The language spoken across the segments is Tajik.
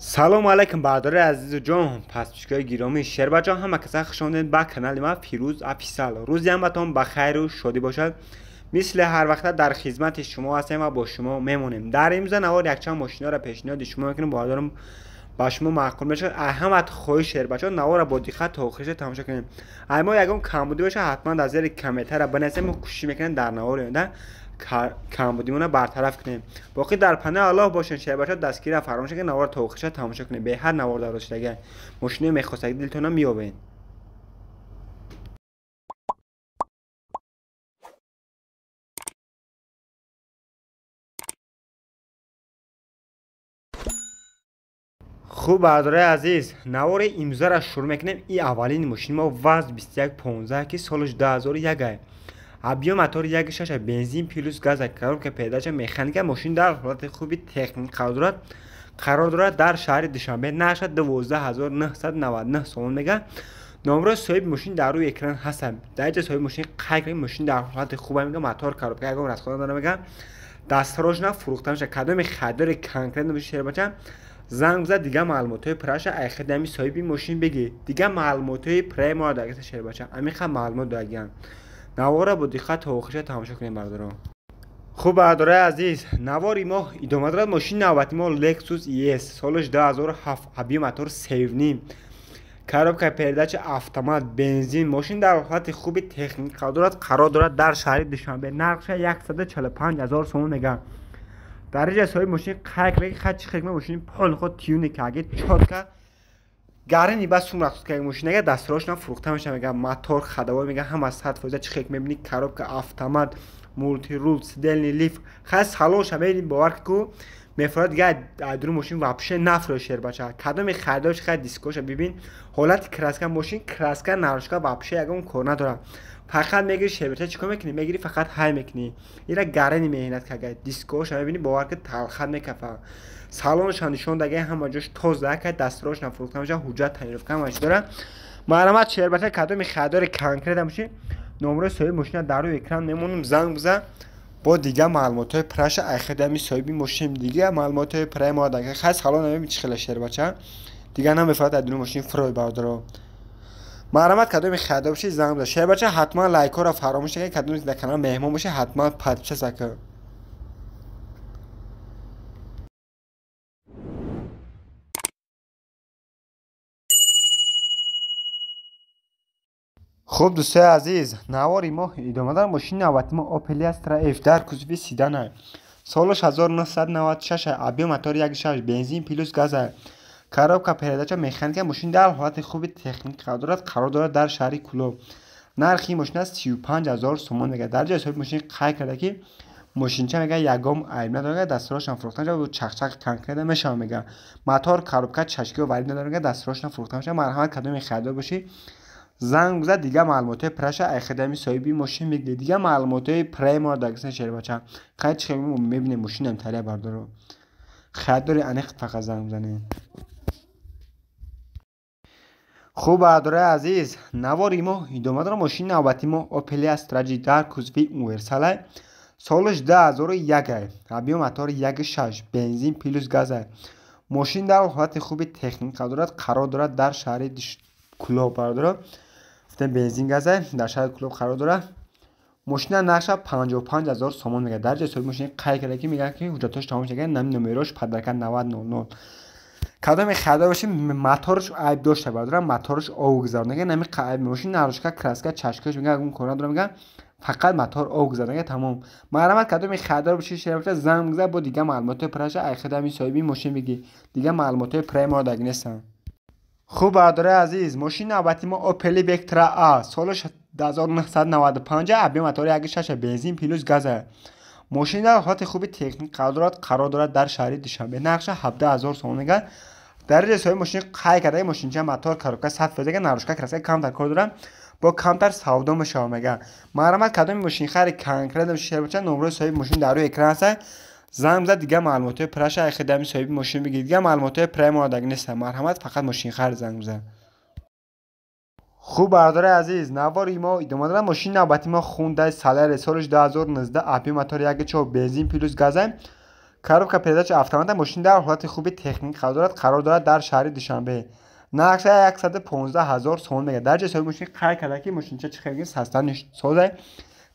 Салом алейкум бародари азизу ҷон, подписчикои гиромӣ, Шербаҷон, ҳама каса хуш омадед ба канали ма Фирӯз Офисиал. Рӯзи ҳаматон ба хайру шодӣ бошад. Мисли ҳар вақта дар хизмати шумо ҳастем ва бо шумо мемонем. Дар имрӯза навор якчанд мошинаро пешниҳоди шумо мекунем, бародарам ба шумо маъқул мешавад. Ай ҳамат хоҳиш Шербаҷон, наворро бо диққат то охирша тамошо кунем. Ай мо ягон камбудӣ бошад, ҳатман дар зери комментария бинависем, мо кӯшиш мекунем дар навори оянда камбудимона бартараф кунем. Боқӣ дар паноҳи Аллоҳ бошед. Шербача дастгирия фаромӯш накунед, навор то охирша тамошо кунед. Беҳад навор дароз шудага. Мошинаи мехостаги дилтона меёбед. Хуб бародарои азиз, навори имрӯзаро шурӯъ мекунем. И аввалини мошини мо ВАЗ 2115 ки солаш 2001. Объем мотор 1.6, бензин плюс газ, коробка передача механика. Мошин дар ҳолати хуби техник қарор дорад дар шаҳри Душанбе. Нархаш 12999 сомон мега. Номро соҳиби мошин дар рӯи экран ҳастанд. Дар инҷа соҳиби мошин қайд кунед, мошин дар ҳолати хуб мега, мотор, коробка ягон расход надора мега. Дастрожна фурӯхта мешавад. Кадоми харидори конкретно бошед Шербача, занг зад, дигар маълумотҳои праша айхеди ҳами соҳиби мошин бигӣ. Дигар маълумотҳои праи моро дагиста Шербача, амиқа маълумот дагиян. Навора бо диққат то охирша тамошо кунем бародарон. Хуб бародарои азиз, навори мо идома дорад. Мошини навбати мо Lexus ES, солаш 2007, объем мотор 3.5, коробка передача автомат, бензин. Мошин дар ҳолати хуби техник қарор дорад дар шаҳри Душанбе. Нархша 145 000 сомон мега. Дар инҷа соҳиби мошин қайд карда, ки чӣ хел мошини пол худ тюни карда, чётко гарини бас сум рахсус карда мошинага, дастрошна фурӯхта мешавад мега. Мотор ходовой мега, ҳама 100%. Чӣ хел мебинӣ, коробка автомат, мультирул, седельный лифт. Хай салонша мебинӣ, бовар ку мефурад, дига айдуру мошин вообще нафурӯш Шербача. Кадоми харидорш хай дискоша бибин, ҳолати краска мошин, краска нарушка вообще ягон кор надорад. Фақат мегири Шербача, чӣ кор мекунӣ? Мегири фақат ҳай мекунӣ. Ира гарини меҳнат карда, дискоша мебинӣ, бовар ки талхат мекафа. Салонша нишон дага, ҳама ҷош тоза кард, дастрош нафурӯхта мешавад, ҳуҷҷат тайёрка ҳамааш дорад. Марҳамат Шербача, кадоми харидори конкретно бошӣ, номрои соҳиби мошина дар рӯи экран мемонем, занг бизан, бо дигар маълумотҳои праша айхеди ҳами соҳиби мошин, дигар маълумотҳои праи мо дага. Хай салон мебинӣ чӣ хела Шербача, дигар намефурад аз дуни мошин фурой бародаро. Марҳамат кадоми харидор бошӣ, занг бизан. Шербача ҳатман лайкҳоро фаромӯш накунед, кадоме дар канал меҳмон бошӣ, ҳатман подписаться кун. Хуб дӯстои азиз, навори мо идома дорад. Мошини навбати мо Opel Astra F дар кузови седан, солаш 1996, объем мотор 1.6, бензин плюс газ, коробка передача механика. Мошин дар ҳолати хуби техник қарор дорад дар шаҳри Кӯлоб. Нархи мошин 35 000 сомон мега. Дар ҷои соҳиби мошин қайд карда, ки мошинча мега ягон айб надорад, дастрошам фурӯхта мешавад, чақчақ конкретно мешавад мега. Мотор, коробка, чашки варид надорад мега, дастрошам фурӯхта мешавад. Марҳамат кадоми харидор бошӣ, занг бизад, дигар маълумотҳои праша айхеди соҳиби мошин мегиред. Дигар маълумотҳои праи моро дагиста Шербача. Хай чӣ хел мебинем мошинам тария бардоро. Харидори аниқ фақат занг бизанед. Хуб бародарои азиз, навори мо идома дорад. Мошини навбати мо Opel Astra G дар кузови универсал, солаш 2001, объем мотор 1.6, бензин плюс газ. Мошин дар ҳолати хуби техник қарор дорад дар шаҳри Кӯлоб бародаро. Бензин газ дар шаҳри Кӯлоб қарор дорад. Мошина нархша 55 000 сомон мега. Дар ҷои соҳиби мошин қайд карда, ки мегӯяд, ки ҳуҷҷатҳош тамом шуда, нами номерош падарка 9000. Кадоме харидор бошӣ, моторш айб дошта бародарам, моторш ов гузаронда, нами айб мошин нарушка, краска, чашкаш мега ягон кор надорад мега, фақат мотор ов гузаронда, тамом. Марҳамат кадоме харидор бошӣ Шербача, занг бизан, бо дигар маълумотҳои праша айхеди ҳами соҳиби мошин бигӣ. Дигар маълумотҳои праи моро даг нестанд. Хуб бародарои азиз, мошини навбати мо Opel Vectra A, солаш 1995, объем мотори 1.6, бензин плюс газ. Мошин дар ҳолати хуби техник қарор дорад дар шаҳри Душанбе. Нархша 17 000 сомон мега. Дар инҷа соҳиби мошин қайд карда, мошинча мотор, коробка 100%, нарушка, краска камтар кор дорад, бо камтар савдо мешавад мега. Марҳамат кадоми мошинхари конкретно Шербача, номрои соҳиби мошин дар рӯи экран аст, занг бизад, дигар маълумотҳои праша айхеди ҳами соҳиби мошин бигиред. Дигар маълумотҳои праи моро даг нестанд. Марҳамат фақат мошинхар занг бизан. Хуб бародарои азиз, навори мо идома дорад. Мошини навбати мо Hyundai Solaris, солаш 2019, объем мотор 1.4, бензин плюс газ, Коробка передача автомата. Мошин дар ҳолати хуби техникӣ қарор дорад, қарор дорад дар шаҳри Душанбе. Нархша 115 ҳазор сомон мегӯяд. Дар ҷои соҳиби мошин қайд карда, ки мошинча чӣ хел состояниш созай,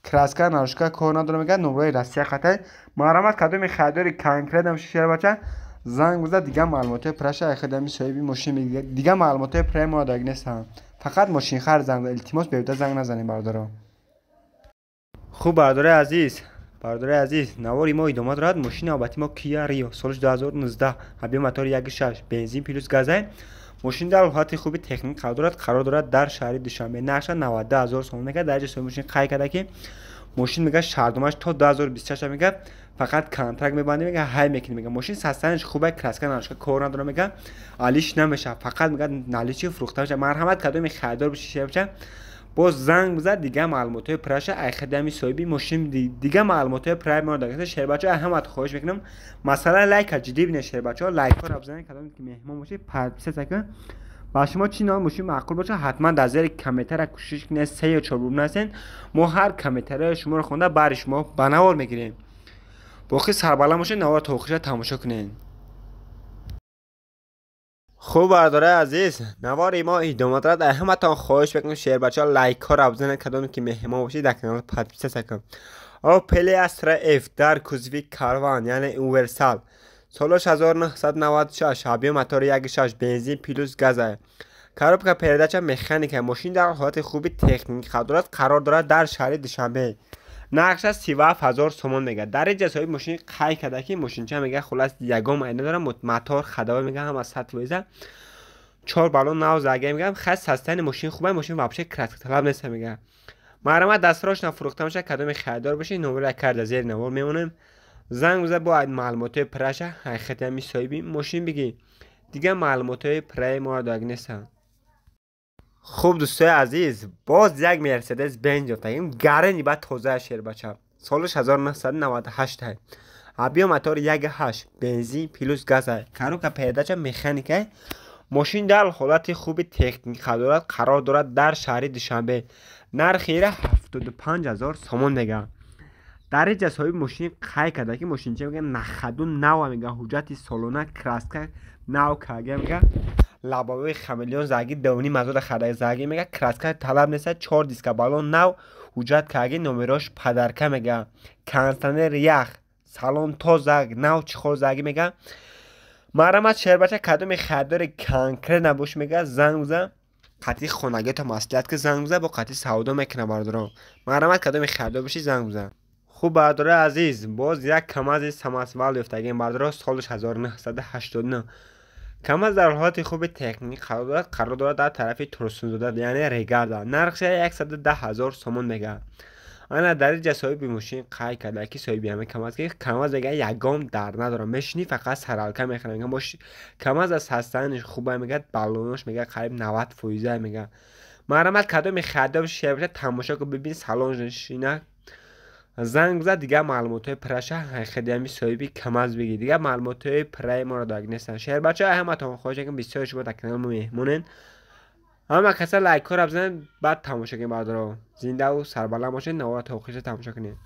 краска нарушка кор надора мегӯяд, номрои Россия қатай. Марҳамат, кадоми харидори конкретно шербача, занг бизад, дигар маълумотҳои пурраша айхадами соҳиби мошин мегирад. Дигар маълумотҳои пурраи мо даг нестанд. Фақат мошинхар занг зад, илтимос, беҳуда занг назанед, бародаро. Хуб, бародари азиз, навори мо идома дорад. Мошини навбати мо Кия Рио, соли 2019, объём мотори 1.6, бензин плюс газай. Мошин дар ҳолати хуби техникӣ қарор дорад, қарор дорад дар шаҳри Душанбе. Нархша 92 ҳазор сомон мегӯяд. Дар ҷои соҳиби мошин қайд карда, ки мошин, мега, шартномааш то 2026 мега, фақат контракт мебандем, мега, ҳай мекунем. Мега, мошин состояниш хубай, краска нарушка кор надора, мега, алиш намешавад, фақат, мега, наличии фурӯхта мешавад. Марҳамат, кадоми харидор боши, шербача, боз занг бизад, дигар маълумотҳои пурраша айхадами соҳиби мошин, дигар маълумотҳои пурраи моро дагаса. Шербачаҳо, ҳамат хоҳиш мекунам, масъалаи лайка ҷиддӣ бинед. Шербачаҳо, лайкҳоро бизанед, кадоме ки меҳмон бошед, подписаться кунед. Ба шумо чӣ навъ мошин маъқул бошад, ҳатман дар зери комментария кӯшиш кунед, се ё чор бор бинависед. Мо ҳар комментарияи шуморо хонда, баъди шумо ба навор мегирем. Боқӣ сарбаланд бошед, навора то охириша тамошо кунед. Хуб, бародарои азиз, навори мо идома дорад. Ҳаматон хоҳиш мекунем, шербачаҳо, лайкҳоро бизанед, кадоме ки меҳмон бошед, дар канал подписаться кунед. Опели Астра Ф дар кузови карван, яъне универсал, солаш 1996, объём мотори 1.6, бензин плюс газа, коробка передача механика. Мошин дар ҳолати хуби техникӣ қарор дорад, қарор дорад дар шаҳри Душанбе. Нархша 37 ҳазор сомон мегӯяд. Дар инҷа соҳиби мошин қайд карда, ки мошинча, мега, хуллас, ягон майна дорад, мотор ходовой, мега, ҳама 100%, чор баллон нав зага, мегӯям, хай, состояни мошин хубай, мошин вообще краскаталаб неста, мега. Марҳамат, дастрошна фурӯхта мешавад. Кадоме харидор бошед, номера карда зери навор мемонем, занг бизад, бо маълумотҳои пурраша ҳақиқати ҳами соҳиби мошин бигӣ. Дигар маълумотҳои пурраи моро даг нестанд. Хуб, дӯстои азиз, боз як Мерседес Бенз ёфтагим, гарени ба тозаи, шербача. Солаш 1998, объём мотори 1.8, бензин плюс газа, коробка передача механика. Мошин дар ҳолати хуби техникӣ дорад, қарор дорад дар шаҳри Душанбе. Нархи ира 75 ҳазор сомон мегӯяд. Дар инҷа соҳиби мошин қайд карда, ки мошинча, мега, на ходу нава, мега, ҳуҷҷати солона, краска нав карда, мега, лобовой хамелеон заги, давни мазода харда заги, мега, краска талаб неста, чор диска баллон нав, ҳуҷҷат карги, номерош подарка, мега, кондитсионер ях, салон тоза, нав, чехол заги, мега. Марҳамат, шербача, кадоми харидори конкрет набош, мега, занг бизан, қатъи хонагието маслиҳат ки, занг бизан, бо қатъи савдо мекунам. Бародарон, марҳамат, кадоми харидор бошӣ, занг бизан. Хуб, бародарои азиз, боз як Камази самосвал ёфтагем, бародаро. Солаш 1989. Камаз дар ҳолати хуби техникӣ қарор дорад, қарор дорад дар тарафи Турсунзода, яъне Регарда. Нархша 110 ҳазор сомон мегӯяд. Ана дар инҷа соҳиби мошин қайд карда, ки соҳиби ҳама Камаз, ки Камаз, мега, ягон дар надорам, мешинӣ, фақат саралка мехӯрам, мега. Камаз аз состояниш хуба, мега, баллонош, мега, қариб 90 фоиза, мега. Марҳамат, кадоми харидор шербаша, тамошо кун, бибин, салоншина, занг бизад, дигар маълумотҳои пурраша ҳақиқати соҳиби Камаз бигир. Дигар маълумотҳои пурраи моро даг нестанд. Шербачаҳо, ҳаматон хоҳиш мекунам, бисёри шумо дар канали мо меҳмонед, ҳама каса лайкҳоро бизанед, баъд тамошо кунед. Бародаро, зиндаву сарбаланд бошед, навора то охириша тамошо кунед.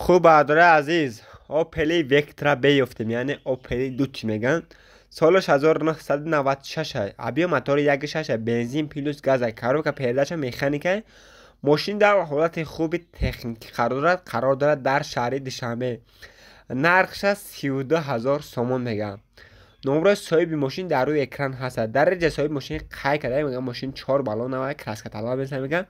Хуб, бародарои азиз, Опели Вектра Б ёфтем, яъне Опели Дучи мегӯянд. Солаш 1996, объём мотори 1.6, бензин плюс газа, коробка передача механика. Мошин дар ҳолати хуби техникӣ қарор дорад, қарор дорад дар шаҳри Душанбе. Нархша 32 ҳазор сомон мегӯянд. Номрои соҳиби мошин дар рӯи экран ҳастад. Дар инҷа соҳиби мошин қайд карда, мегӯяд, мошин чор баллон нава, краскаталаб неста, мегӯяд,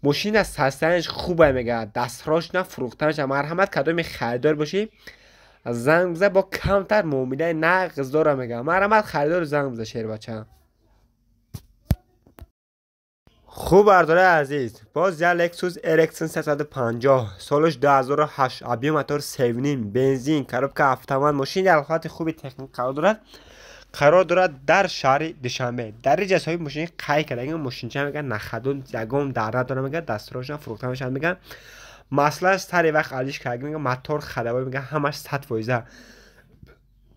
мошин аз состояниш хубе, мегӯяд, дастрошна фурӯхта мешавад. Марҳамат, кадоми харидор бошӣ, занг биза, бо камтар муомилаи нағз дора, мегӯяд. Марҳамат, харидор, занг биза, шербача. Хуб, бародарои азиз, боз як Lexus RX 350, солаш 2008, объём мотор 3.5, бензин, коробка автомат. Мошин дар ҳолати хуби техникӣ қарор дорад, қарор дорад дар шаҳри Душанбе. Дар инҷа соҳиби мошин қайд карда, мошинча, мегӯяд, на ходу, ягон дар надора, мегӯяд, дастрошна фурӯхта мешавад, мегӯяд, маслаш сари вақт алиш карда, мегӯяд, мотор ходовой, мегӯяд, ҳамаш 100%,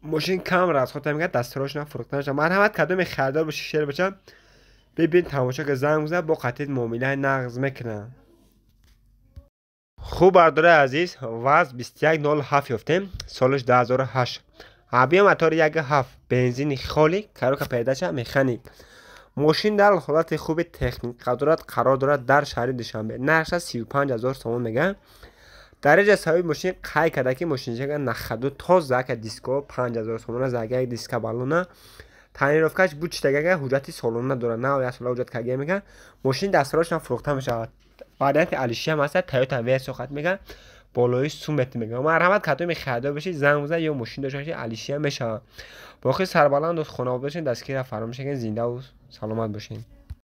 мошин кам расхода, мегӯяд, дастрошна фурӯхта мешавад. Марҳамат, кадоми харидор боши, шер бошад, бибин, тамошо ки, занг бизан, бо қатъи муомилаи нағз мекунад. Хуб, бардораи азиз, ВАЗ 2107 ёфтем, солаш 2008, объём мотори 1,7, бензини холи, коробка передача механик. Мошин дар ҳолати хуби техника дорад, қарор дорад дар шаҳри Душанбе. Нархша 35 000 сомон мегӯянд. Дар инҷа соҳиби мошин қайд карда, ки мошинчага на ходу тоза, ка диско 5000 сомона зага, як диска балона, тонировкаш буд, читагага, ҳуҷҷати солона дорад, на як сола ҳуҷҷат карда мегӯянд. Мошин дастарошам фурӯхта мешавад, варианти алишиам ҳаста, Тойота Версо хат мегӯянд, болои сумет мегӯянд. Марҳамат, кадоме харидор бошед, занг бизанед ё мошин дошта бошед, алишиам мешавад. Боқӣ сарбаланду хонавода бошед, дастгирро фаромӯш накунед, зиндаву саломат бошед.